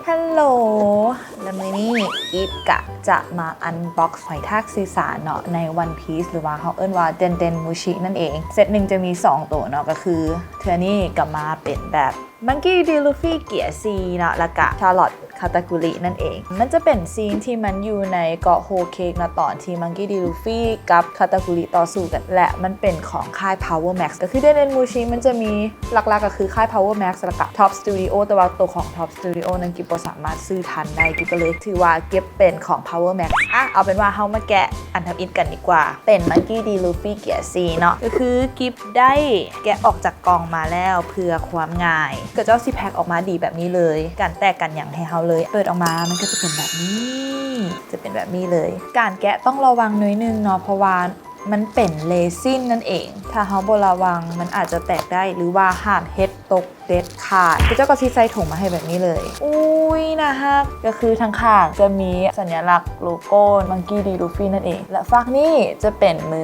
ຮັລໂຫຼ ແລະມື້ນີ້ກິບກະຈະມາອັນບັອກຫອຍທາກສື່ສານເນາະ ໃນ One Piece ຫຼືວ່າເຮົາເອີ້ນວ່າ Dendenmushi ນັ້ນເອງ. ເຊັດໜຶ່ງຈະມີສອງໂຕເນາະ ກໍຄືເທື່ອນີ້ກໍມາເປັນແບບ Monkey D. Luffy ເກຍສີ່ເນາະ ແລ້ວກະ Charlotte Katakuri ນັ້ນເອງ. ມັນຈະເປັນຊີນທີ່ມັນຢູ່ໃນເກາະ Whole Cake ເນາະ ຕອນທີ່ Monkey D. Luffy ກັບ Katakuri ຕໍ່ສູ້ກັນ ແລະມັນເປັນຂອງຄ້າຍ Power Max ກໍຄື Dendenmushi ມັນຈະມີ ຫຼັກໆກໍຄືຄ້າຍ Power Max ແລ້ວກະ Top Studio ແຕ່ວ່າໂຕຂອງ Top Studio ນັ້ນກິບບໍ່ສາມາດຊື້ທັນໄດ້ ກິບກໍເລີຍຖືວ່າເກັບເປັນຂອງ Power Max. ອ່ະ ເອົາເປັນວ່າເຮົາມາແກະອັນທຳອິດກັນດີກວ່າ ເປັນ Monkey D. Luffy ເກຍສີ່ເນາະ ກໍຄືກິບໄດ້ແກະອອກຈາກກ່ອງມາແລ້ວເພື່ອຄວາມງ່າຍ ຂະເຈົ້າຊິແພັກອອກມາດີແບບນີ້ເລີຍ ການແຕກການຫຍັງໃຫ້ເຮົາເລີຍ. ເປີດອອກມາມັນກໍຈະເປັນແບບນີ້ ຈະເປັນແບບນີ້ເລີຍ. ການແກະຕ້ອງລະວັງໜ້ອຍໜຶ່ງເນາະ ເພາະວ່າ ມັນເປັນເຣຊິນນັ້ນເອງ ຖ້າເຮົາບໍ່ລະວັງມັນອາດຈະແຕກໄດ້ ຫຼືວ່າຫ້າມເຮັດຕົກເດັດຂາດ. ຂະເຈົ້າກໍຊິໃສ່ຖົງມາໃຫ້ແບບນີ້ເລີຍ. ອຸ້ຍ ໜ້າຮັກ ກໍຄືທາງຂ້າງຈະມີສັນຍະລັກໂລໂກ້ Monkey D. Luffy ນັ້ນເອງ ແລະຟາກນີ້ຈະເປັນມື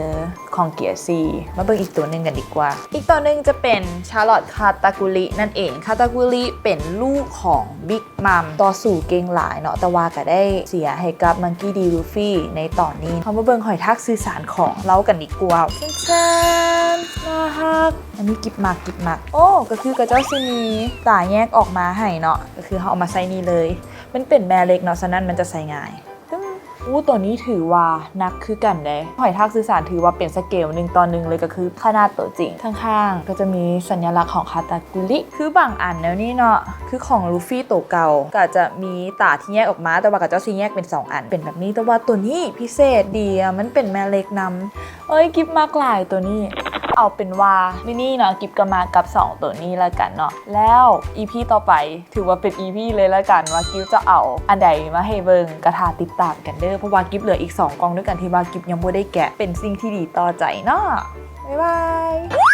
ຂອງເກຍສີ່. ມາເບິ່ງອີກໂຕໜຶ່ງກັນດີກວ່າ. ອີກໂຕໜຶ່ງຈະເປັນ Charlotte Katakuri ນັ້ນເອງ. Katakuri ເປັນລູກຂອງ Big Mom ຕໍ່ສູ້ເກັ່ງຫຼາຍເນາະ ແຕ່ວ່າກໍໄດ້ເສຍໃຫ້ກັບ Monkey D. Luffy ໃນຕອນນີ້. ເຮົາມາເບິ່ງຫອຍທາກສື່ສານຂອງລາວກັນດີກວ່າ. ແຊນ ໜ້າຮັກ ອັນນີ້ກິບມັກ ກິບມັກ. ໂອ້ ກໍຄືຂະເຈົ້າຊິມີຕາແຍກອອກມາໃຫ້ເນາະ ກໍຄືເຮົາເອົາມາໃສ່ນີ້ເລີຍ. ມັນເປັນແມ່ເຫຼັກເນາະ ສະນັ້ນມັນຈະໃສ່ງ່າຍ. ອູ້ ໂຕນີ້ຖືວ່າໜັກຄືກັນເດ້. ຫອຍທາກສື່ສານຖືວ່າເປັນສະເກວໜຶ່ງຕໍ່ໜຶ່ງເລີຍ ກໍຄືຂະໜາດໂຕຈິງ. ຂ້າງໆກໍຈະມີສັນຍະລັກຂອງຄາຕາກຸລິ ຄືບາງອັນແນວນີ້ເນາະ ຄືຂອງລູຟີໂຕເກົ່າ ກໍຈະມີຕາທີ່ແຍກອອກມາ ແຕ່ວ່າຂະເຈົ້າຊິແຍກເປັນສອງອັນ ເປັນແບບນີ້. ແຕ່ວ່າໂຕນີ້ພິເສດດີອະ ມັນເປັນແມ່ເຫຼັກນຳ. ເອີຍ ກິບມັກຫຼາຍໂຕນີ້. ເອົາເປັນວ່າມື້ນີ້ເນາະ ກິບກໍມາກັບສອງໂຕນີ້ລະກັນເນາະ ແລ້ວອີພີຕໍ່ໄປ ຖືວ່າເປັນອີພີເລີຍລະກັນວ່າກິບຈະເອົາອັນໃດມາໃຫ້ເບິ່ງ ກໍຖ້າຕິດຕາມກັນເດີ້ ເພາະວ່າກິບເຫຼືອອີກສອງກ່ອງດ້ວຍກັນທີ່ວ່າກິບຍັງບໍ່ໄດ້ແກະ ເປັນສິ່ງທີ່ດີຕໍ່ໃຈເນາະ. ບາຍບາຍ.